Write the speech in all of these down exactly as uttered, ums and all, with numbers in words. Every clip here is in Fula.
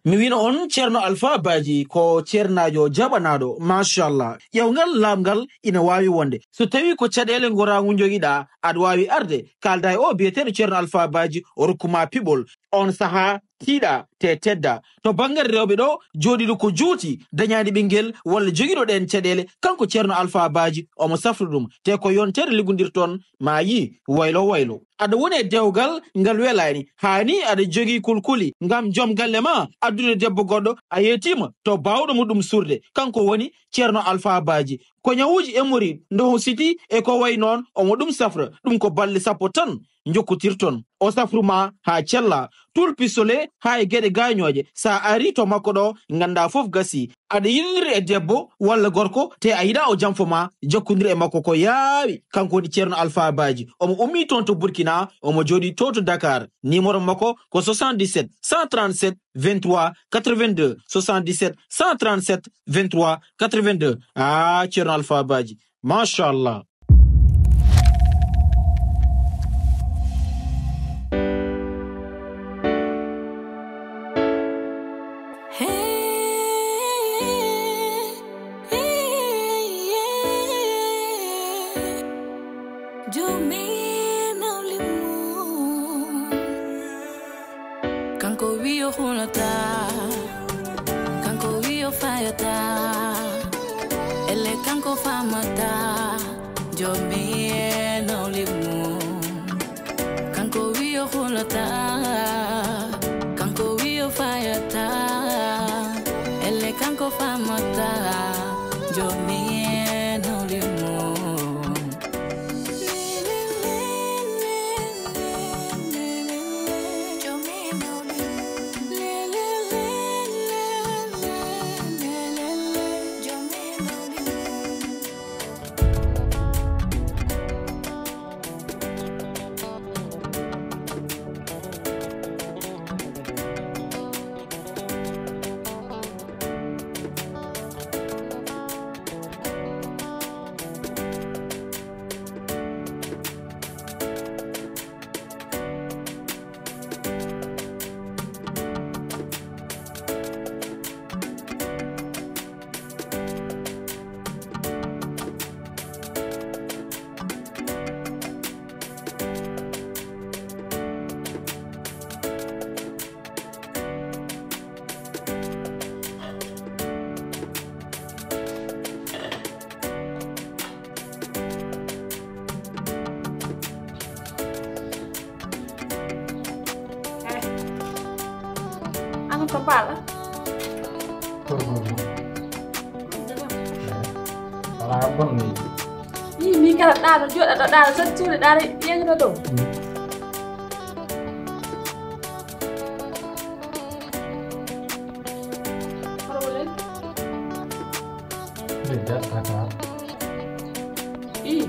Mi wino on Ceerno Alfaa Baaji ko ceernaajo jaɓanaaɗo, machallah. Ƴeewngal laaɓngal ina waawi wonde. So tawii ko caɗeele ngoraagu njogiɗaa, aɗa waawi arde, kaalda e o biyeteeɗo Ceerno Alfaa Baaji, o rokku ma piɓol. On sahaa, tiiɗa, te tedda. To banngal rewɓe ɗo, jooɗiiɗo ko juuti, dañaani ɓinngel, walla jogiiɗo ɗeen caɗeele, kanko Ceerno Alfaa Baaji, omo safra ɗum. Te ko yontere liggondirton, ma yii, waylo waylo. Aɗa woni e dewgal ngal welaani, haa ni aɗa jogii kulkuli ngam joom galle ma addude debbo goɗɗo, a yeetiima to baawɗo mo ɗum suurde. Kanko woni Ceerno Alfaa Baaji. Ko ñawuuji hémorroïde, ndoho siti e ko wayi noon, omo ɗum safra. Ɗum ko balɗe sappo tan njokkotirton. O safru ma haa cella. Tul pistolet haa e geɗe gaañooje. So a arii to makko ɗo, nganndaa fof gasii. Aɗa yiɗindiri e debbo walla gorko, te a yiɗaa o janfo ma, jokkondir e makko ko yaawi. Kanko woni Ceerno Alfaa Baaji. Omo ummii toon to Burkina, omo jooɗii to to Dakar. Numéro makko ko soixante-dix-sept, cent trente-sept, vingt-trois, quatre-vingt-deux. Soixante-dix-sept, cent trente-sept, vingt-trois, quatre-vingt-deux. Ah, Ceerno Alfaa Baaji. Machallah. Kanko wi o hulata, kanko wi o fayata, elle kanko famata, jomi e nawli mum. Kanko wi o hulata, kanko wi o fayata, elle kanko famata, jomi e nawli mum. Ano to paala? Torgo mo. Wala bonne. Yi mi kala ɗaano joɗa ɗo ɗaano sottude ɗaano yeñude ɗo. Hono woni? Ɓe jaɓɓata. Ii.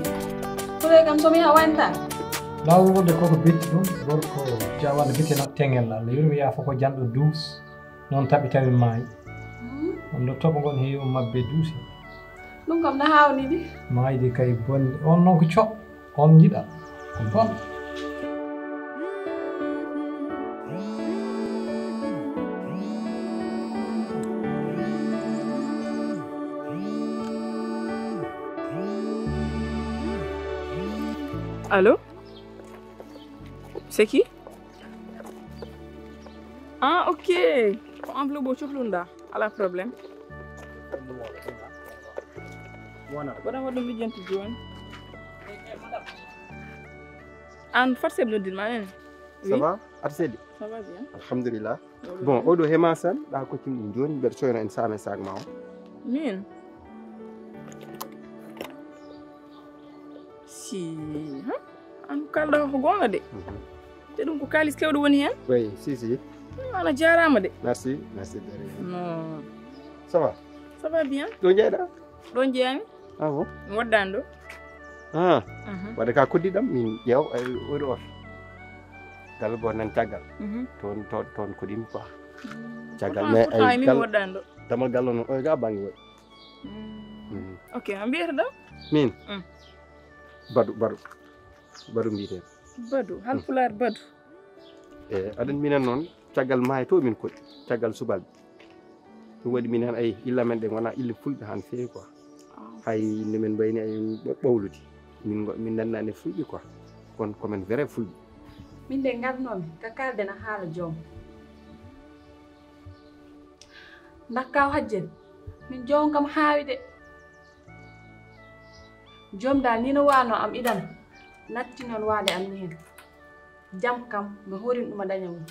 Kono kam so mi yaha wanta. Laawol wonde koko betti ɗum, gorko jawanɗo bite nak tengel Allah yurmi ya foko janɗo duus. Noon taɓi tawi maayi. On ɗo toɓo ngon heewi on mabbe duusi. Ɗum kam na haawni ni. Maayde kay bonde. On noon ko coɓ. On njiɗa. Ko bon. Allô? C'est qui? Ah, ok. Ko enveloppe o cohlunɗa. Ala problème. Wona. Mboɗa waɗa ɗum lijjanti jooni. An fat seb noddin ma nene. Ça va? Aɗa selli? Ça va bien. Alhamdulillah. Bon, oɗo hema san, ɗa koccim ɗum jooni, mbeɗa soyno en samen sac ma o. Min? Si, ha? An kalɗa ko goonga de. Mhm. Te ɗum ko kaalis kewɗo woni heen? Oui, si, si. Hmm, ana jaaraama de. Merci, merci de rien. Non. Ça va? Ça va bien. Ɗo jeyɗa? Ɗo jeyami. Ah bon? Mi waddaani ɗo. Ah. Mhm. Wadde ka koddiɗam min ƴeew ay oɗo oto. Gal go nan caggal. Mhm. Toon, toon, toon ko ɗim quoi. Mm. Caggal, pourtant, mais pourtant, ay min gal, waddaani ɗo. Damal gal on, oy ga bangi woy. Mm. Mm. Ok, a mbiyata ɗo? Min? Mm. Badu, Badu. Badu mbiyetee. Badu, Halpulaar Badu. E, aɗen minen noon, Caggal maayo to min koɗi, caggal subalɓe. Ɗum waɗi minen ay illa men ɗen wona illa fulɓe han feewi quoi. Hay nde min mbayni ay ɓawlude. Min ngo- min nannani fulɓe quoi. Kono komin vrai fulɓe. Min de ngarnomi ka kalden a haala joom. Ndax kaw hajjen min joom kam haawi de. Joom dal ni no wano am idan natti noon waade am ni hen. Jam kam no horin ɗuma daña mum.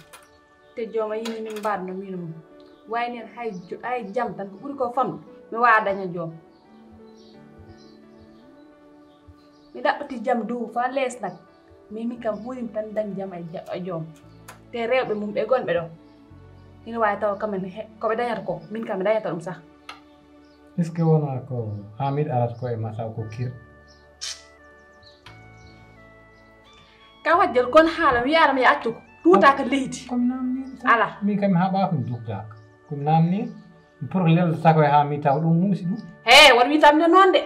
Te joom a yini min mbaɗno min mum. Wayni en hay jo- hay jam tan ko ɓuri ko famɗo mi wawa daña joom. Mi ɗaɓɓati jam dow fa lees nag. Min min kam huurim tan dañ jam e ja- e joom. Te rewɓe mum ɓe gonɓe ɗo hino wawi tawa kamen he- koɓe dañata ko min kam mi dañata ɗum sah. Est ce que wona ko hamid arata ko e mataw ko kir? Ka wajjal kon haala mi wiyata mi accu ko tuutaka leydi. Komi namni ala. Min kam mi haɓa ko mi duktaka komi namni. Pour leldo tako e ha mi taw ɗum muusi ɗum. He won mi tamde noon de.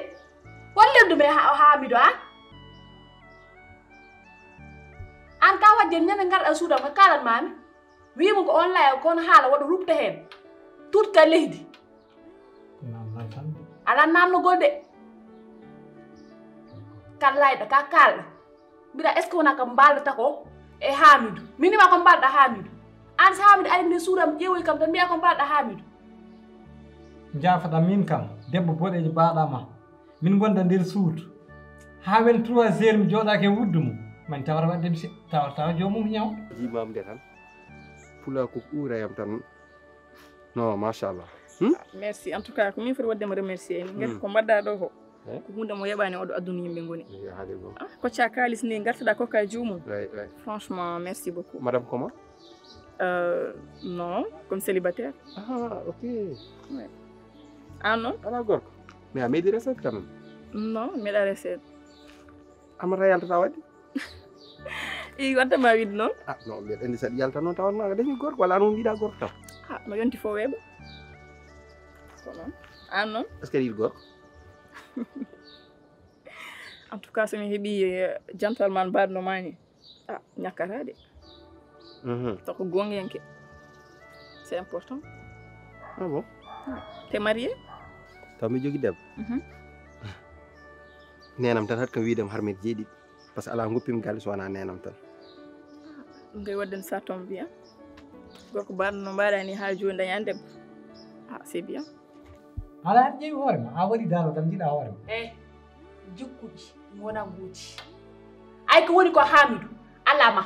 Won leldo mi ha ha mi do an. An ka wajjal ñande ngal a suuda ma kalan mami. Wimo ko on laya kon haala waɗo rupta hen. Tutka leydi. Namnal tan. Ala namnogol de. Kallayɗo ka kalɗo. Mbiɗa est ce que wona ko mbaldata ko e hamidu minima ko mbalɗa hamidu. An so hamidu ari mbiɗa suuram ƴeewoy kam tan mbiya ko mbalɗa hamidu. Jaafaɗa min kam debbo boɗejo baɗama min gonda nder suudu ha vingt-trois heures mi joɗaki e wuddu mum. Min tawata wadde mi si- tawata tawa jomum ñaw. Jimam de tan pula ko ɓuurayam tan. Non machallah. Hmm? Merci en tout cas ko min foti waɗde mo remercier ni gati ko mbaɗɗa ɗo ko ko hunde mo yeɓani oɗo adduna yimɓe ngoni. Ah, kocca kalis ni gartuɗa kokka e joomum. Franchement merci beaucoup. Madame comment? Euh, non, comme célibataire. Ah ok. An noon? Ala gorko. Mais a meeɗi recette quand même? Non, meeɗa recette. Amata yaltata waɗde? I watta ma wiide noon. Ah non mbiɗa andi saɗa yalta noon tawanma a dañi gorko walla an on mbiɗa gorko taw? Ah no yonti fof weeɓa. Ko noon. An noon? Est ce que aɗa yiɗi gorko? En tout cas somi heeɓi jantal man mbaɗno mani. Ah ñakkata de. Taw ko gongenke. C'est important. Ah bon? Te marié? Taw mi jogi debbo. Nenam tan haɗ kam wiidem harmet jeeɗiɗi. Par ce que ala goppimi galle so wona nenam tan. Ɗum kay wadden sa tombi a gorko baɗo no mbaɗani ha joni dañani debbo. Ah c'est bien. Ala aɗa ƴeewi hoore ma a waɗi dalo tan jiɗa hoore ma. E jikkuji gona gooti. Ay ko woni ko hamidu. Ala ma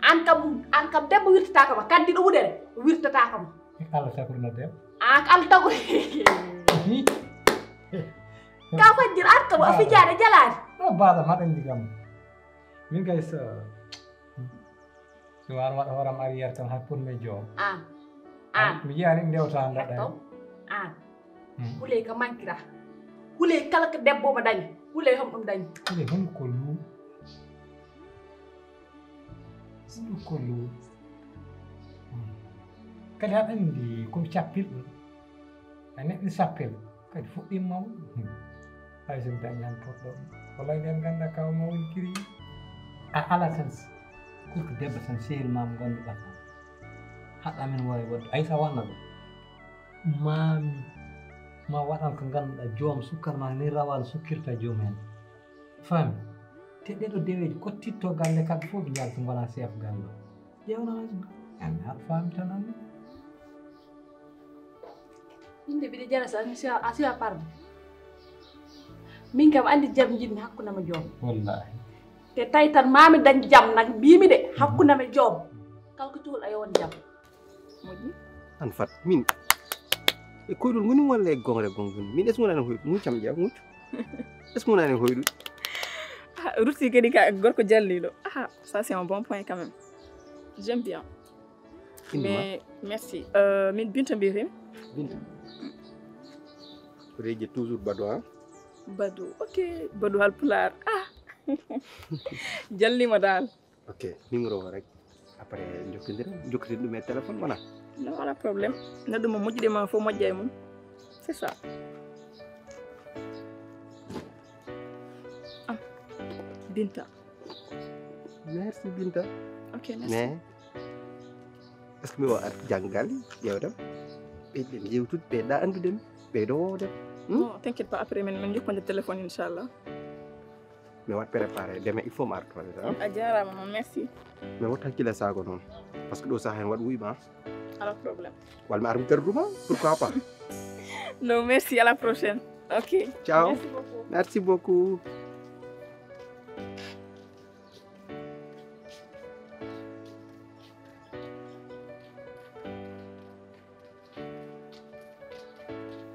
an kam an kam debbo wirtataka ma kaddiɗo wuɗere wirtataka ma. Allah takurno debbo. An ko Allah takur. Ka fajjir an kam a fijaade jalaade. No baɗa maɗa ndi kam. Min kay so so wano waɗa hooram arrière tan hay pour mi joom. An an mi yiyaani ndewta ndaɗa. An huley ka mankira. Huley kala ko debbo mo dañi huley hom ɗum dañi. Huley hom ko lu. Ɗum ko lu. Kadi haɗa anndi ko cappil ɗum. A neɗɗo sappel kadi fuɗɗiima mawɗo. Hay so dañi han poɗɗo wallay nden ganda kaw ma woni kiri. A ala tan. Kurko debbo tan sehil ma mo ganduɗa haɗa min wawi wadde ay sa wanna ɗum. Mami ma waɗan ko ganduɗa joom sukkal ma ni rawano sukkirta joom hen. Fami te ɗeɗo deweji kottitto galle kamɓe fof ɓe jal so gona chef galle. Ƴeewna an haɗa faami tan anni. Min de mbiɗa jara so a siwa parde. Min kam anndi jam jiɗmi hakkunde ma joom. Wallahi. Te tawi tan mami dañ jam nag mbimi de hakkunde ma joom. Kala ko cuhol a yowon jam. Moƴƴi. An fat min e koyɗol ngoni walla e gongre gongoni min est ce que wonani hoyɗo muccam ƴeew muccu. Est ce que wonani hoyɗo? Rutti kadi ka gorko jalliɗo. Ah ça c'est un bon point quand même. J'aime bien. Mais merci. Euh, min Binta mbiyetemi. Binta. Reje toujours Badou hein? Badou. Ok. Badou Halpulaar. Ah. Jallima dal. Ok. Numéro o rek. Après jokkondiren jokkotin ɗum e téléphone wona? Non wala problème. Neɗɗo mo moƴƴude ma fof moƴƴa e mum. C'est ça. Ah. Binta. Merci Binta. Ok merci. Mais Est-ce que mi wawa arde janngo galle ƴeewdem? Ɓeyden yewtude, ɓeyda anndude mi, ɓeydo wowde mi. Hmm? Non, t'inquiète pas, après min min jokkondira téléphone, inchallah. Mi waɗa préparé, demain il faut mi arde toon. A jaaraama noon, merci. Mi watta hakkille sago noon, parce que ɗo saha hen waɗa wuyma. Ala problème. Walla mi ara mi garduma, pourquoi pas? Non, merci, à la prochaine. Ok. Ciao. Merci beaucoup. Merci beaucoup.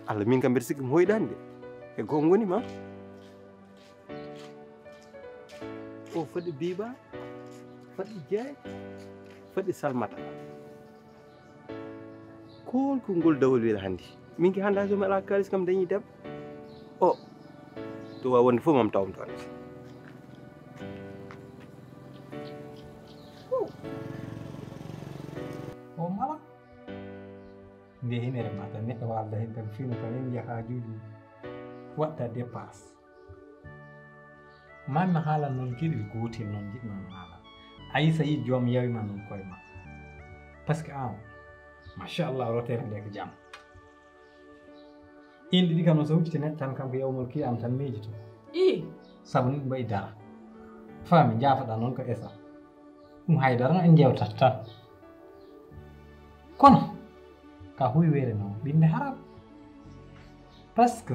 Allah, min kam mbeɗa sikki mi hoyɗani de. E goonga ngoni ma? O fadi Biba, fadi Jeey, fadi Salmata. Ko holko ngol dawol wiyata hannde? Min ki hannde so mi ala kaalis kam dañi debbo. O to wawa wonde fof mam tawam toon. O mala nde hinere mata neɗɗo walda hen tan fino tan en yaha juuji watta dépasse. Mami haalan noon geɗel gootel noon jiɗ noon haalan. Aysa yi joom yawima noon koye ma. Parce que an machallah rotere nde ko jam. Inde ɗi kam no so huccite neɗɗo tan kam ko yawmol kiyam tan miijoto. I sabu ni ɗum wayi dara. Faami jaafoɗa noon ko esa. Ɗum haydara no en jewtat tan. Kono ka huywere noon ɓinde haram. Parce que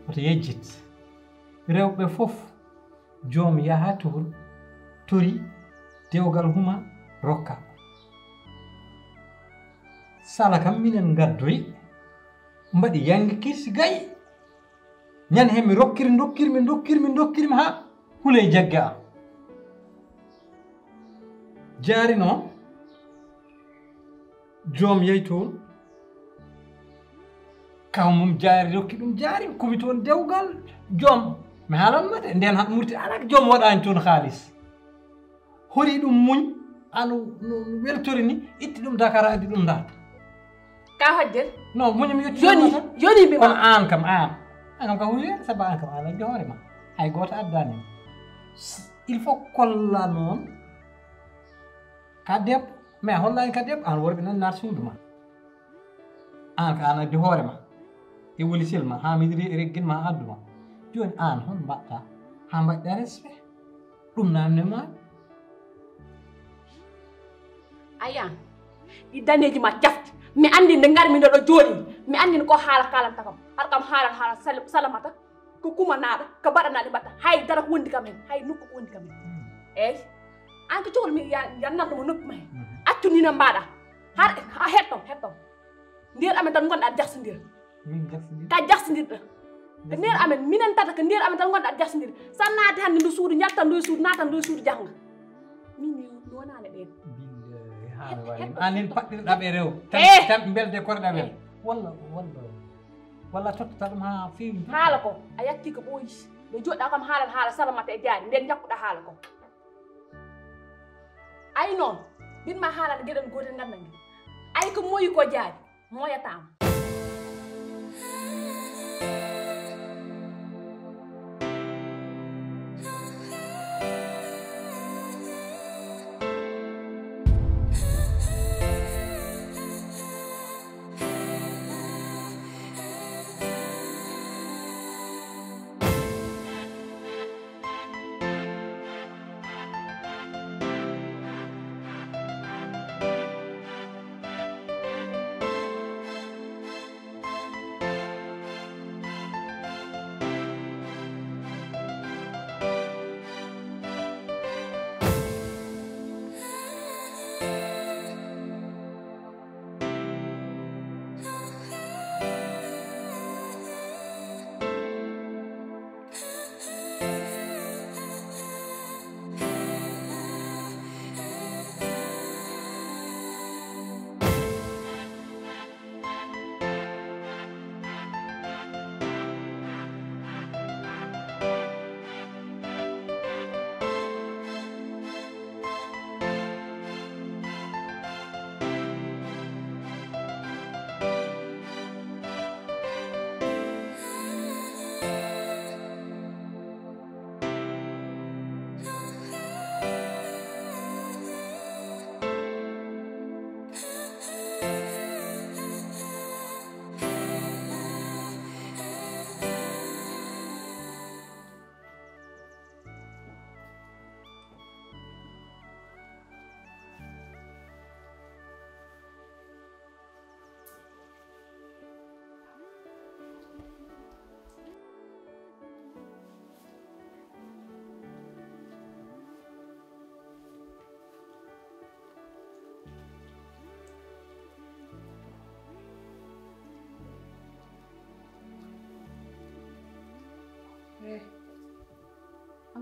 oto yejjit rewɓe fof joom yaha toon tori dewgal huma rokka. Sala kam minen ngaddoyi mbaɗi yangi kirsi gayi. Ñande hen mi rokkiri dokkirmi dokkirmi dokkirmi ha huley jagge am. Jaari noon joom yehi toon. Kaw mum jaari rokki ɗum jaari kumi toon dewgal joom. Mi haalan ma de nden haɗ murti alak joom waɗani toon haalis. Hori ɗum muñ ano no weltori ni itti ɗum dakara addi ɗum nda. Ka hojjel? Non muñum yetti. Joni joni mi Kono ma. An kam an an kam ka huye saba an kam an addi hoore ma. Hay goto addani. Il faut kolla noon ka debbo mais a hollani ka debbo an worɓe nan naata suudu ma. An ka an addi hoore ma e woni selma ha miɗi reggin ma addu ma. Joni an hon mbaɗta ha mbaɗɗa respect? Ɗum namne ma. Aya ɗi daneji ma cafti mi andi nde garmi nde ɗo jooɗi mi andi ko haala kalanta kam har kam haala haala salamata ko kumanaɗo ko mbaɗanaɗe mbatta hay dara ko wondi kam hen hay nokku ko wondi kam hen eyyi an ko cohli mi yannanto mo noppi ma hen accu ni no mbaɗa har a hetto hetto nder amen tan gonɗa aɗa jaksodira Min jaksodira. Ka jaksondirɗa ko nder amen minen tata ko nder amen tan gonɗa aɗa jaksodira sa naati hannde ndu suudu jalta ndu e suudu nata ndu e suudu jannga min mi wonani ɗen Billahi haala wawi anin paɗɗirɗa ɓe rew Eh. Tan mbelde korɗa ɓe Eh. Walla walla Walla tottata ɗum ha fewi haala ko a yatti ko ɓooyi nde joɗɗa kam haalal haala salamata e jaari nden jakkuɗa haala ko ay noon min ma haalal geɗel gotel gandal ngel ay ko moyi ko jaari moyatama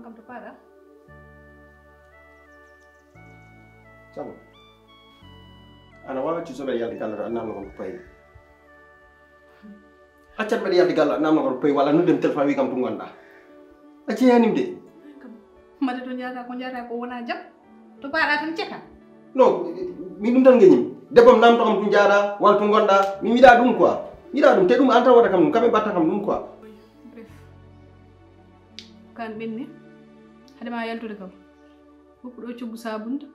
Kam to paɗa. Sabo. Ana wawa ci soɓe yalde galle to annama kon ko payi. Accat mbeɗa yalde galle annama kon ko payi walla nodde mi téléphone wi kam to gonɗa. A jeyanim de. Mbaɗa to jata ko jata ko wona jam. To paɗa tan ceka. Non, min ɗum tan gañimi. Debbo am namto kam to jata walla to gonɗa. Mi yiɗa ɗum quoi. Mi yiɗa ɗum te ɗum an tan waɗa kam ɗum kam e batta kam ɗum quoi. Bref. Kan ɓenni. Hade ma yaltude kam. Woppu ɗo coggu sabunde.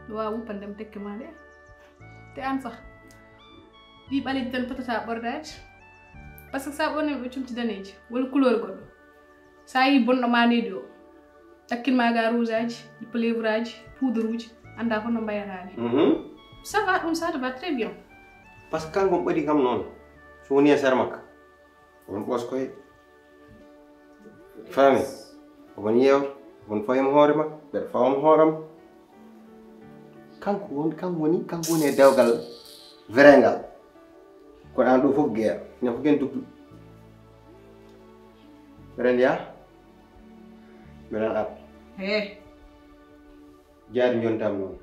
Ɗo wawa wuppande mi tekke ma ɗe. Te an sax. Ɗi ɓaleji tan potata ɓordaji. Parce que sa ɓorni ɗo comci daneji walla couleur goɗɗo. Sa yi bonɗo ma nedi o. Ɗakkin ma ga rouge aji, lèvre aji, poudre uji. Anda kono mbayatani. Mhm. Ça va, ɗum ça te va très bien. Parce que kanko ɓaɗi kam noon. So woni e sara makka. Won ɓoskoye. Faami? Won yeewto. Won fawima hoore makko. Mbeɗa fawam hooram. Kanko woni, kanko woni, kanko woni e dewgal werengal. Kono an ɗo fof geer. Ina fof gen dugdu. Mbeɗen yaha. Mbeɗen ar. He. Jaari jontam noon.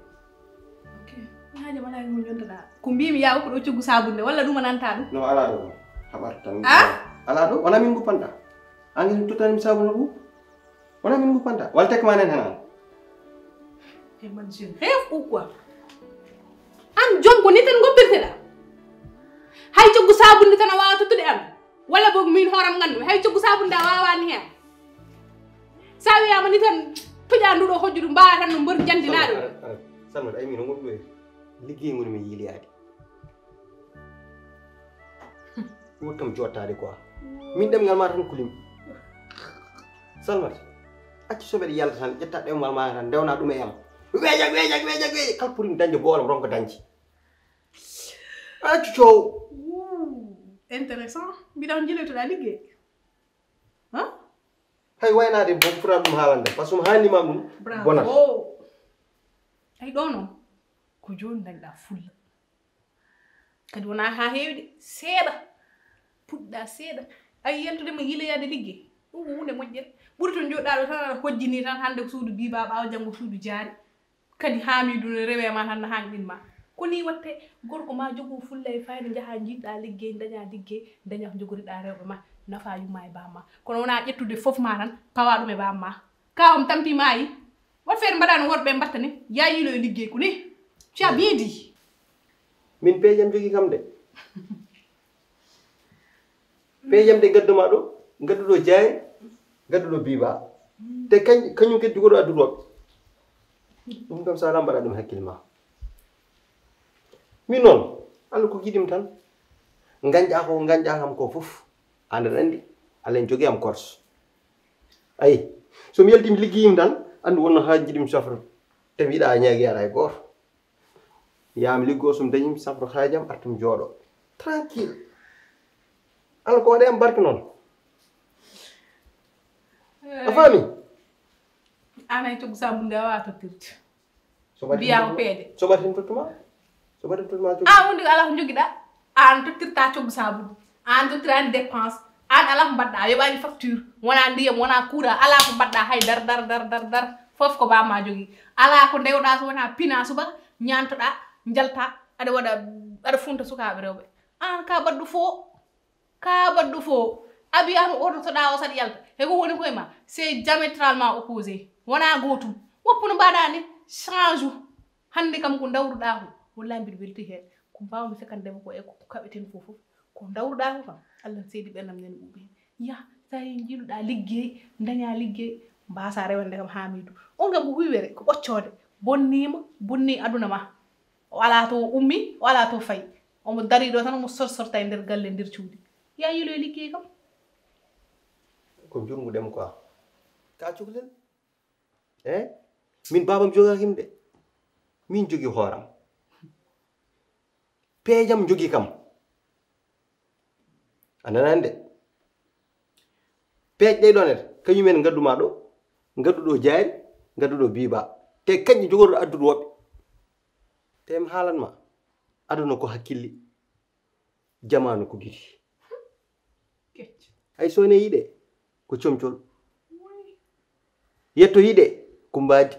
Ok. Haaja mala ko jontoɗa. Ko mbimi ya ko ɗo coggu sabunde walla ɗum a nanta ɗum? No ala ɗo. Haɓar tan. Ah? Ala ɗo. Wona min guppanɗa. An ngel tottani mi sabunde ɗum. Wona min guppanɗa. Walla tek ma nen hena. E man je rêve ou quoi? An jom ko ni tan goppirteɗa. Hay coggu sabunde tan a wawa tottude am. Walla boog min hooram nganndu hay coggu sabunde a waawani heen. Sa wiyama ni tan toƴa nduɗo hojjudu mbawa tan no mbor jandinaɗo. Salma, ay min on goɗɗum e liggey ngoni mi yiiloyaade. Wottam jottaade quoi. Min ɗemngal ma tan kulim. Salmat, accu soɓeɗe yalta tan ƴetta ɗemngal ma tan ndewna ɗum e am. Weejak weejak weejak weejak kala pour mi dañde boolam ronko dañde. Accu coow. Intéressant. Mbiɗa on jiloytoɗa liggey. Hein? Hay waynaade fof fotani ɗum haalande par ce que mi haalnima ɗum. Bonat. Bravo. Ay ɗo noon ko joni dañɗa fulla. Kadi wona ha heewi de, seeɗa. Puɗɗa seeɗa. Ay yaltude mo yiiloyaade liggey. Ɗum ko hunde moƴƴere. Ɓuri to joɗɗa ɗo tan aɗa hojjini tan hande ko suudu biba ɓawo janngo suudu jaari. Kadi haamidu no rewe ma tan no hanɗin ma. Ko ni watte gorko ma jogo fulla e fayda jaha jiɗɗa liggey daña liggey daña ko jogoriɗa rewɓe ma nafa yumma e bamma. Kono wona ƴettude fof ma tan pawa ɗum e bamma. Ka on tampi maayi. Wat feere mbaɗa no worɓe mbatta ni. Ya yiilo e liggey ko ni. Tu as bien dit. Min peejam jogi kam de. Peejam de gaddu ma ɗo, gaddu ɗo jaay, gaddu ɗo biba. Te kañ kañum kadi jogoɗo addude woɓɓe. Ɗum kam sa ala mbaɗa ɗum hakkille ma. Min noon, Allah ko giɗim tan. Gañƴa ko gañƴa kam ko fof. Aɗa anndi, Allah en jogi am korse. Ayi, so mi yaltimi liggeyim tan, anndi wonno ha jiɗim safro. Te mi yiɗa ñaagi ara e gooto. Yam liggo sum dañi mi safro haajam artum jooɗo. Tranquille. Allah ko waɗa am barke noon. A faami? An ay coggu sabunde a wawa tottirde. Mbiya ko peede. So mbaɗi tottuma? So mbaɗi tottuma coggu. An wondi ala ko jogiɗa. An tottirta coggu sabunde. An tottirani dépense. An ala ko mbaɗɗa, a yoɓani facture, wona ndiyam, wona courant, ala ko mbaɗɗa hay dar dar dar dar dar. Fof ko bamma jogi. Ala ko ndewɗa so wona pina subaka, ñantoɗa, jalta, aɗa waɗa, aɗa funta sukaɓe rewɓe. An ka baɗɗo fo. Ka baɗɗo fo. Abi an oto soɗa o saɗa yalta. He ko woni koye ma? C'est diamétralement opposé. Wona gotum. Woppu no mbaɗa ni. Change. Hannde kam ko dawruɗa ko. Wallahi mbiɗa welti hen. Ko mbawmi sekandema ko e ko kaɓeten fof fof. Ko dawruɗa ko kam, Allah seedi ɓernam nani ɓuuɓi. Ya, sa yi jiiluɗa liggey, daña liggey, mbasa rewande kam Hamidou. On kam ko huywere, ko ɓoccode. Bonnima, bonni aduna ma. O ala to o ummi, o ala to fayi. Omo dari ɗo tan omo sorsorta e nder galle nder cuuɗi. Ya yiilo e liggey kam. Ko jurngu ɗem quoi. Ka cukalel. E min babam jogakim de. Min jogi hooram. Peejam jogi kam. A nanani de. Peej ɗe ɗon et kañumen ngaddu ma ɗo. Ngaddu ɗo jaari, ngaddu ɗo biba. Te kañƴe jogorɗo addude woɓɓe. Te mi haalan ma. Aduna ko hakkille. Jamaanu ko giti. Kecc. Hay so ne yiɗe ko comcol. Woy. Yetto yiɗe ko mbaadi,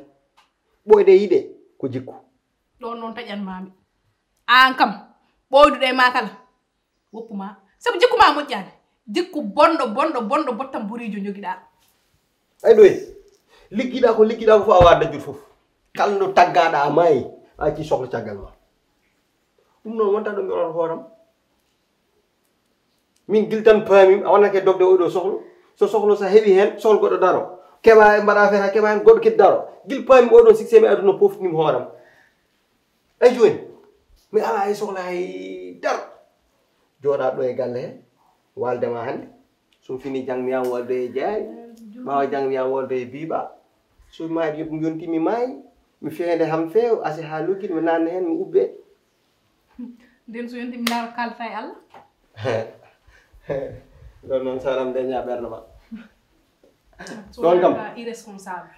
ɓooyde yiɗe ko jikku. Ɗoon noon taƴan maami. Aan kam, ɓooyduɗo e maa kala, woppu ma. Sabu jikku ma moƴƴaani. Jikku bonɗo, bonɗo, bonɗo, bottam boriijo njogiɗaa. Ay ɗoye, liggiɗaa ko liggiɗaa ko fof a wawa dañjude fof. Kala no taggaɗa a maayi, a acci sohla caggal ma. Ɗum noon wonta ɗo mbiɗon hooram. Min gila tan paamim a wonake dogde oɗo sohlo. So sohlo so heɓi heen, sohlo goɗɗo daro. Keɓa e mbaɗa feere, keɓa heen goɗɗo kadi daro. Gila paamim oɗon succès mi aduna poftinim hooram. Ay jooni, mi ala hay sohla hay daro. Jooɗa ɗo e galle he, walde ma hannde. So mi fini jang mi yaha wolde e jaari. Ɓaawo jang mi yaha wolde e biiba. So maayi yonti mi maayi. Mi feende ham feew, asi haa luggiɗi, mi naanna heen, mi ubbe. Nden so yonti mi ndaara kalta e Allah. Ɗon noon saram nde ñaa ɓernde ma. Ɗon kam. Irresponsable.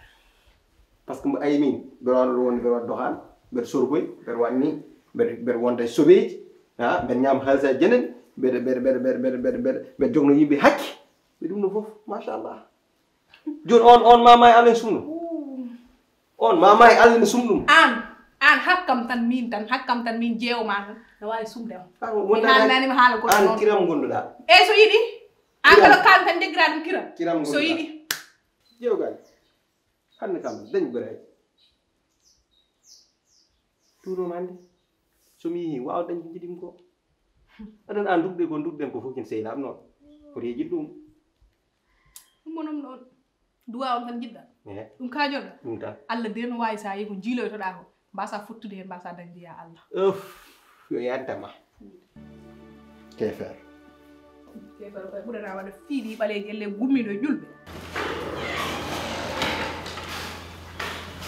Parce que mbo ayi min, mbeɗa waɗa ɗo wonde mbeɗa waɗa dohan, mbeɗa sorgoy, mbeɗa waɗa ni, mbeɗa mbeɗa wonda e sobeeji, ha, mbeɗa ñaama haalisa jenen, mbeɗa mbeɗa mbeɗa mbeɗa mbeɗa mbeɗa mbeɗa mbeɗa jogno yimɓe hakke. Ɓe ɗum no fof, machallah. Jooni on on mama e Allah en sumno. On mama e Allah ne sum ɗum. Aan, aan hakkam tan min tan, hakkam tan min jeewo ma tan, no waawi sumde am. Mi haalnanima haala goɗɗo noon. Kiram ngonduɗa. Eyyi so yiɗi, aan kala kaalmi tan jaggira ɗum kiram. Kiram ngonduɗa. So yiɗi. Jeewgal. Hannde kam dañ ɓeray. Tuuno ma hannde. So mi yihi waaw dañ ko jiɗim ko. Aɗan an ndugde ko ndugden ko fof kin sehilaaɓe noon. Ko reeji ɗum. Ɗum wonam ɗoon. Duwa on tan jiɗɗa. Ehe. Ɗum kaajoɗa. Ɗum tan. Allah de no waawi so a yehi ko jiiloytoɗaa ko. Mbasa fottude heen, mbasa dañde ya Allah. Uf, yo yanta ma. Kefer. Kefer koye ɓurana waɗa fiiɗi ɓaleeji elle gummiɗo e julɓe.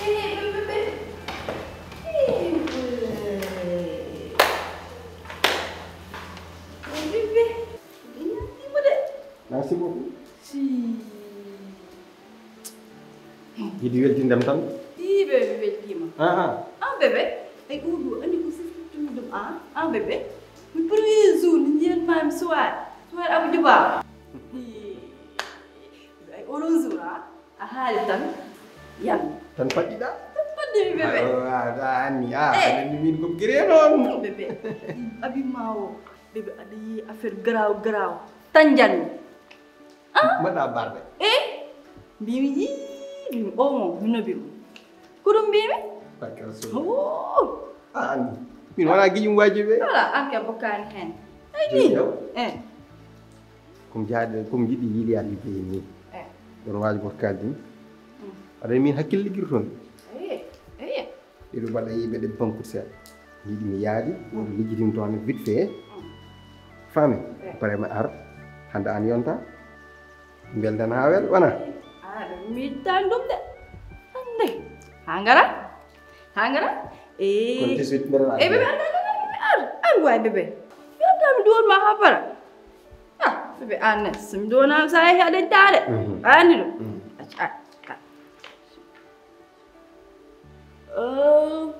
Eh, ɓe, ɓe, ɓe. Eh, ɓe. Eh, ɓe, ɓe. Ɓe ñaamniima de. Merci beaucoup. Si. Yiɗi weldindem tan? Ii, bébé, mi weltiima. Aha. Ah, bébé, ay ɗum ɗo, anndi ko siftirtumi ɗum, ah? Ah, bébé, mi premier jour, mi njiyan ma mi soirée, soirée Abou Djouba. Ii, ay oɗon jour, ah, a haali tan, yalmi. Tan paɗɗiɗa? Tan paɗɗimi, bébé. Ah, ah, ah, anni, ah, eh. Anndi min ko gere noon. Bébé, abima o, bébé, aɗa yiyi affaire garaaw, garaaw. Tan njanmi. Ah? Mbaɗa barɗe. Eh? Mbimi yii, mbimi omo, mi nobi mo. Ko ɗum mbimi? Barke Rasul. Oh. Ah, anni. Min wona giƴum wajiɓe. Wala, anke bokkani hen. Ay ni. Eh. Kom jaade, kom jiɗi yiɗi yaa liggey ni. Eh. Ɗon waji bokkadi. Mm. Aɗa min hakkille liggirton. Eh, eh. Iɗo mbaɗa yimɓe ɗe bankude seeɗa. Yiɗi mi yaadi, woto lijjitin toon vite fait. Faami? Après mi ar, hannde aan yonta. Mbeldan haa wel, wona? Aɗa miijtan ɗum de. Hannde. Haa ngara? Haa ngara? Eh. Kon dix-huit mbeɗa ar. Eh, bébé, ar, ar, ar, ar, waay bébé. Yonta mi duwol ma haa para. Ah, bébé, aan ne, so mi duwonaa, so a yehi aɗa taade. Mhm. A anndi ɗum? Mhm. Acca, acca. Oh.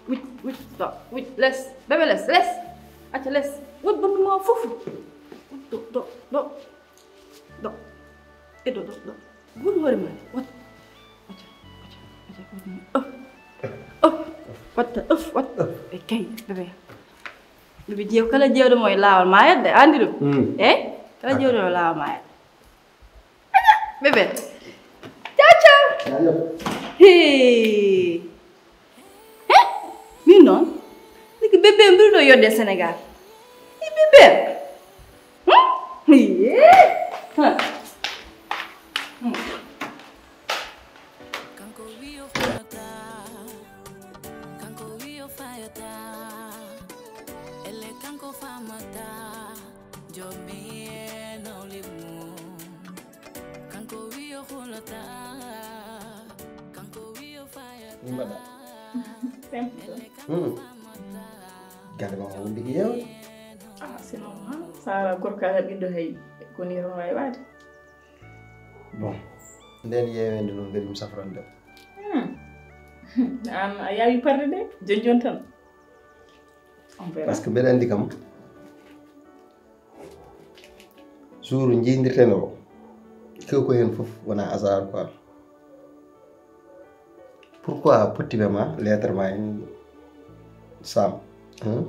Wit, wit, ɗo, wit, les. Bébé, les, les. Acca, les. Wit, bébé, mo fof. Ɗo, ɗo, ɗo. Ɗo. E ɗo, ɗo, ɗo. Wut hoore ma. Wut. Acca, acca, acca, wut. Oh. Oh. Watta, oh, watta. E kay, bébé. Bébé, jeew, kala jeewɗo mo e laawol ma yedde, anndi ɗum? Mm. Eh? Kala jeewɗo mo e laawol ma yedde. Bébé. Ciao, ciao. Ciao. Hey. He? Min noon? Niki bébé mbiri ɗo yodde Sénégal. Hi bébé. Hmm? Hey. Huh. Hmm. Kanko wi o hulata, kanko wi o fayata, ele kanko famata. Jomi e nawle mum, kanko wi o hulata, kanko wi o fayata. Min mbaɗa. Simple. Hmm. Gade ma o wondi ko yewde. Ah, c'est normal. Sara gorko ala ɓiɗɗo hay ko ni ron wawi waade. Bon. Nden yewende noon kadi mi safrande. Hmm. An a yawi parde de, jonjon tan. On verra. Parce que mbeɗa anndi kam, suuru njiydirten o, Ko ko heen fof wona hasard quoi. Pourquoi a potti ɓe ma lettre ma en Sam? Hein?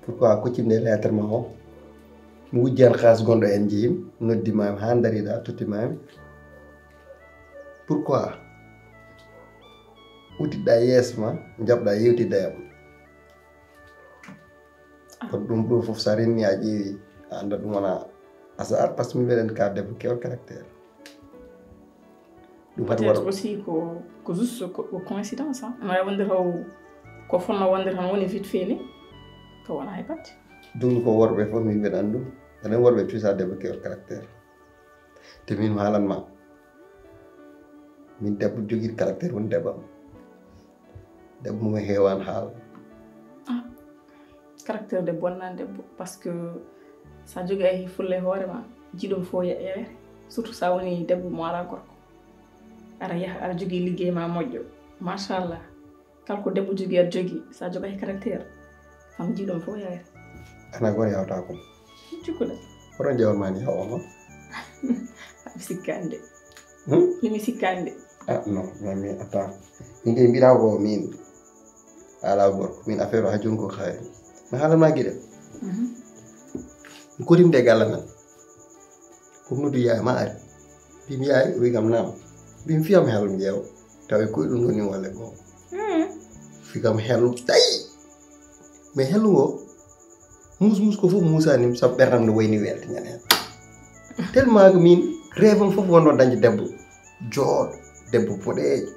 Pourquoi a koccimde lettre ma o? Mi wujjan xaas gonɗo en jeyim, noddimami ha darida tottimami. Pourquoi? Uttiɗɗa yeeso ma, jaɓɗa yewtidde e am. Kono ɗum ɗo fof sa renni a ƴeewi a anda ɗum wona hasard, parce que min mbiɗen ka debbo kewɗo caractère. Ɗum kadi Peut-être waɗa aussi ko ko juste ko ko coïncidence hein. Ana wawi wonde taw ko fonno wonde tan woni vite fait ni. Ko wona e batte. Ɗum ko worɓe fof min mbiɗan ɗum. Enen worɓe cuusa debbo kewɗo caractère. Te min mi haalan ma, min debbo jogiiɗo caractère woni debbo am. Debbo mum e heewan haal. Caractère debbo wonnan debbo parce que sa jogi ay fulla e hoore ma, jiiɗum fof yawete. Surtout sa woni debbo mo ala gorko, aɗa yaha aɗa jogii liggey ma moƴƴo, machallah. Kala ko debbo jogii aɗa jogii, sa jogaki caractère, kam jiiɗum fof yawete. Ana gor yawta kon. Cikkuɗa? Hoto jawal ma ni hawa ma. Aɓe sikkande. Hmm? Mimi sikkande. Ah non, mais mais attends. Min kay mbiɗa ko min ala gorko, min affaire o ha joni ko xaari. Mi haalan ma giɗe. Mi korimde e galle men. Ko noddu yaay ma ari. Mbimi yaay, o wi kam naam. Mbimi fiyam hel mi ƴeew. Tawi koye ɗum woni wale goo. Fi kam helu tawi. Mais helu ngo mus mus ko fof musanim sabu ɓerdam no wayni welde ñande hen. Tellement que min rêve am fof wonno dañde debbo jooɗo, debbo boɗeejo,